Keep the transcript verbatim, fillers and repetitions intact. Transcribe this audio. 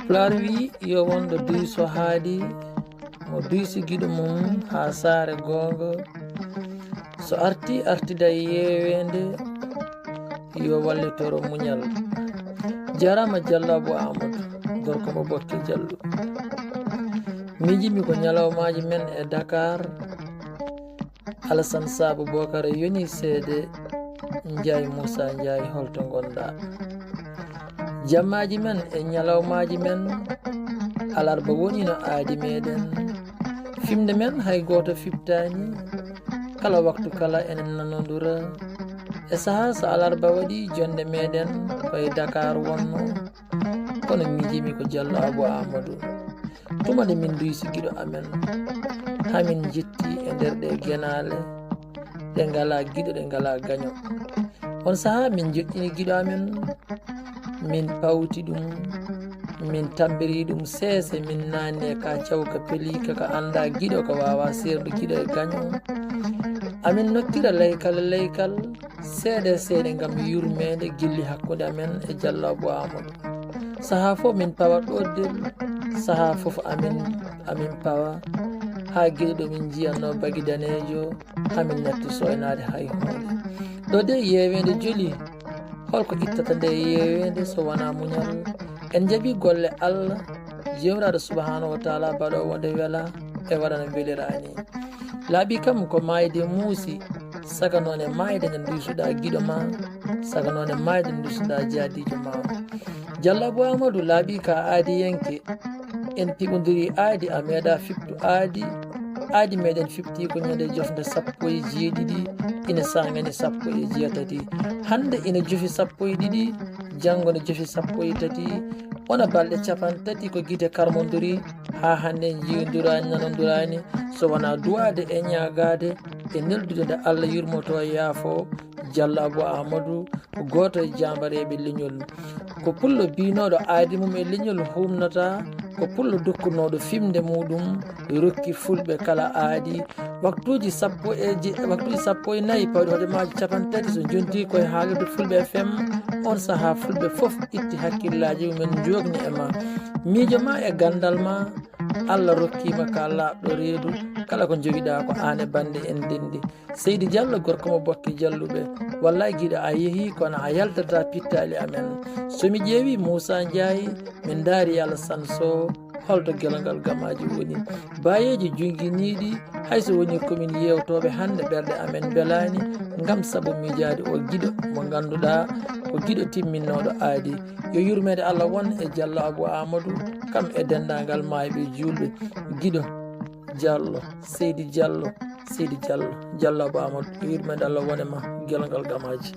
Pulaar wi yo wonɗo duyso haadi, mo duysi giɗo mum haa saare goonga. So arti artida yeeweende, yo wallitoro muñal. Jarama Diallo Abou Amadou, gorko mo Bokke Diallo. Miijimi ko ñalawmaaji men e Dakar. Alassane Sabo Bokar yoni seede. Njaay Moussa Njaay, holto ngonɗa? Jammaaji men e ñalawmaaji men, alarba woni no aadi meɗen. Fimde men hay gooto fiɓtaani, kala waktu kala enen nanodura. E sahaa so alarba waɗi, jonde meɗen ko e Dakar wonno, kono miijimi ko Diallo Abou Amadou. Tuma nde min duysi giɗo amen, haa min njetti e nder ɗe genaale, ɗe ngala giɗo, ɗe ngala gaño. On sahaa min joɗɗini giɗo amen, min pawti ɗum, min tambiri ɗum seese, min naanni e ka cawka pelika, ka annda giɗo, ka wawa seerdu giɗo e gaño. Amin nottira laykal e laykal, seeɗa e seeɗa ngam yurmeende gilli hakkunde amen e Diallo Abou Amadou. Sahaa fof min pawa ɗoddel, sahaa fof amin, amin pawa, haa giɗo ɗo min njiyanno bagi daneejo, amin natti soynaade hay huunde. Ɗo de yeeweende joli, holko ittata nde yeeweende so wonaa muñal? En njaɓi golle Allah, Jewraaɗo subhanahu wa taala baɗoowo nde wela e waɗana weliraani. Laaɓi kam ko maayde muusi, saka noone maayde nde duysuɗa giɗo ma, saka noone maayde nde duysuɗa jaadiijo ma. Diallo Abou Amadou laaɓi ka aadiyanke, en piɓodiri aadi, a meeɗa fiɓtu aadi. Aadi meɗen fiɓti ko ñande jofnde sappo e jeeɗiɗi, ina saŋani sappo e jeetati. Hannde ina jofi sappo e ɗiɗi, janngo ne jofi sappo e tati. Wona balɗe capanɗe tati ko gite karmodiri, haa hannde en njiiduraani, nanoduraani, so wonaa duwaade e ñaagaade e neldude nde Allah yurmoto yaafo. Diallo Abou Amadou ko gooto e jaambareeɓe leñol. Ko pullo biynooɗo aadi mum e leñol huumnata, ko pullo dokkunooɗo fimde muɗum, rokki fulɓe kala aadi. Waktuuji sappo e je-, waktuuji sappo e nayi pawɗi hojomaaji capanɗe tati so jonti koye haalirde Fulɓe F M, on sahaa fulɓe fof itti hakkillaaji mumen, njookni e ma. Miijo ma e ganndal ma, Allah rokkiima ka laaɓɗo reedu, kala ko njogiɗa ko aan e bannde en denndi. Seydi Diallo, gorko mo Bokke Jalluɓe, wallay giɗo a yehi, kono a yaltata pittaali amen. So mi ƴeewi Moussa Ndiaye, min ndaari Alassane Sow, holto gelongal gamaaji woni? Baayeeji junginiiɗi, hay so woni ko min yeewtooɓe hannde, ɓerɗe amen mbelaani, ngam sabu miijaade o giɗo mo ngannduɗaa ko giɗo timminnooɗo aadi. Yo yurmeende Allah won e Diallo Abou Amadou, kam e denndaangal maayɓe juulɓe. Giɗo Diallo, Seydi Diallo, Seydi Diallo, Diallo Abou Amadou, yo yurmeende Allah won e ma, gelongal gamaaji.